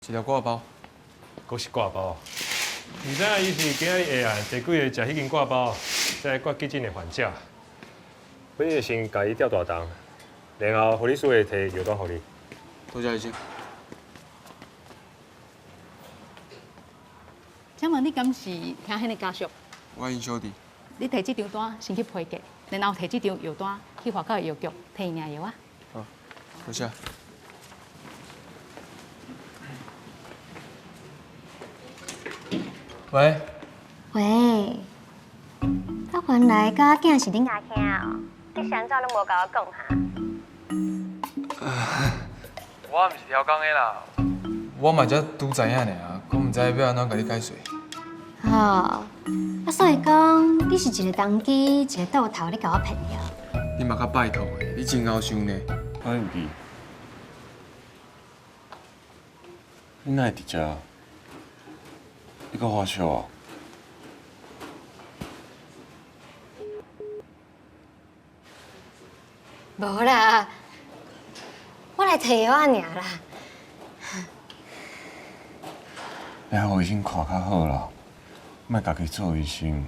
一條割包，閣是割包。毋知影伊是今仔日下暗第幾个食彼間割包，才會掛急診的患者。阮會先共伊吊大腸，然後護理師會提藥單予你。多謝醫生。請問你敢是聽彼个家屬？我𪜶小弟。你提這張單先去批格，然後提這張藥單去外口的藥局提伊領藥啊。好，多謝。喂。喂，啊，原來甲我囝是恁阿兄哦，你是按怎攏無共我講哈？我毋是刁工的啦，我嘛才拄知影爾，閣毋知欲按怎共你解釋。哦，啊，所以講你是一个動機，一个倒頭咧共我騙著。你嘛較拜託的，你真𠢕想呢。阿英你哪會佇遮？你閣發燒啊？無啦，我來提藥仔爾啦。你予醫生看較好啦，莫家己做醫生。